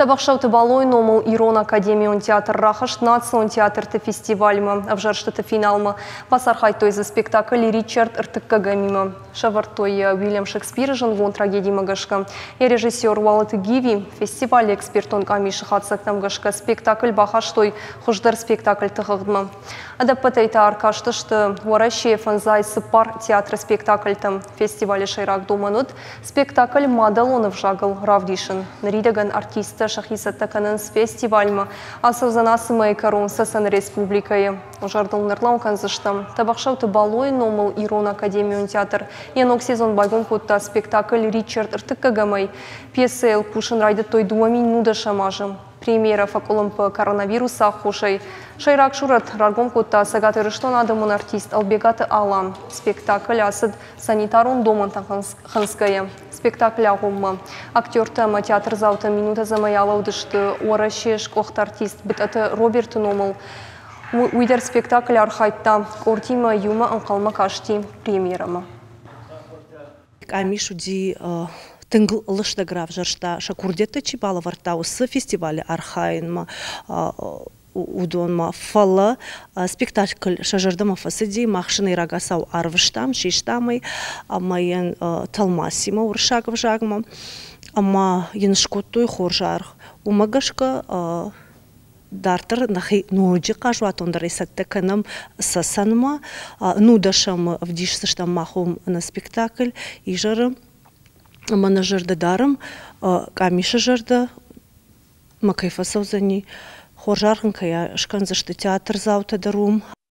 Тӕбӕхсӕуты Балойы номыл Ирон академион театр рахызт национ театрты фестивальмӕ ӕвзӕрстыты финалмӕ. Бацархайдтой дзы спектакль «Ричард ӕртыккӕгӕмимӕ». Сӕвӕрдтой йӕ Уильям Шекспиры зындгонд трагедимӕ гӕсгӕ. Йӕ режиссер Уалыты Гиви фестивалы экспертон къамисы хатдзӕгтӕм гӕсгӕ спектакль бахастой хуыздӕр спектакльты хыгъдмӕ. Ӕдӕппӕтӕй та ӕркастысты Уӕрӕсейы фӕндзай цыппар театры спектакльтӕм. Фестивалы сӕйраг домӕн уыд спектакль мадӕлон ӕвзагыл равдисын. Ныридӕгӕн артисттӕ сӕхи цӕттӕ кӕнынц фестивальмӕ. Ацӕудзӕн ацы мӕйы кӕрон Цӕцӕны республикӕйы. Зӕрдыл нырнӕу кӕндзыстӕм. Тӕбӕхсӕуты Балойы номыл Ирон академион театр йӕ ног сезон байгом кодта спектакль «Ричард ӕртыккӕгӕмӕй». Пьесӕйыл кусын райдыдтой 2010 азы. Премьерӕ фӕкъуылымпы коронавирусы аххосӕй. Сӕйраг сурӕт раргом кодта Цӕгат Ирыстоны адӕмон артист Ӕлбегаты Алан. Спектакль ацыд санитарон домӕнтӕ хынцгӕйӕ. Спектакль агъоммӕ актертӕ ӕмӕ театрдзаутӕ минутӕдзӕмӕй алӕудысты Уӕрӕсейы сгуыхт артист Бытъӕты Роберты номыл. Уый дӕр спектаклы архайдта, къордимӕ иумӕ ӕнхъӕлмӕ касти премьерӕмӕ. Къамис уыди тынг лыстӕг равзӕрста, сӕ курдиӕттӕ чи балӕвӕрдта, уыцы фестивалы архайынмӕ уыдонмӕ. Фӕлӕ спектакль сӕ зӕрдӕмӕ фӕцыди, мах сын ӕй рагацау арвыстам, систам ӕй ӕмӕ йын тӕлмацимӕ уырыссаг ӕвзагмӕ ӕмӕ йын скодтой хорз аргъ. Уымӕ гӕсгӕ дарддӕр нӕхи ноджы хъазуатондӕрӕй цӕттӕ кӕнӕм Цӕцӕнмӕ. Нудӕсӕм ӕвдисдзыстӕм мах уым нӕ спектакль изӕры ӕмӕ нӕ зӕрдӕ дарӕм, къамисы зӕрдӕ ма кӕй фӕцӕудзӕни, хорз аргъ ын кӕй скӕндзысты театрдзаутӕ дӕр уым.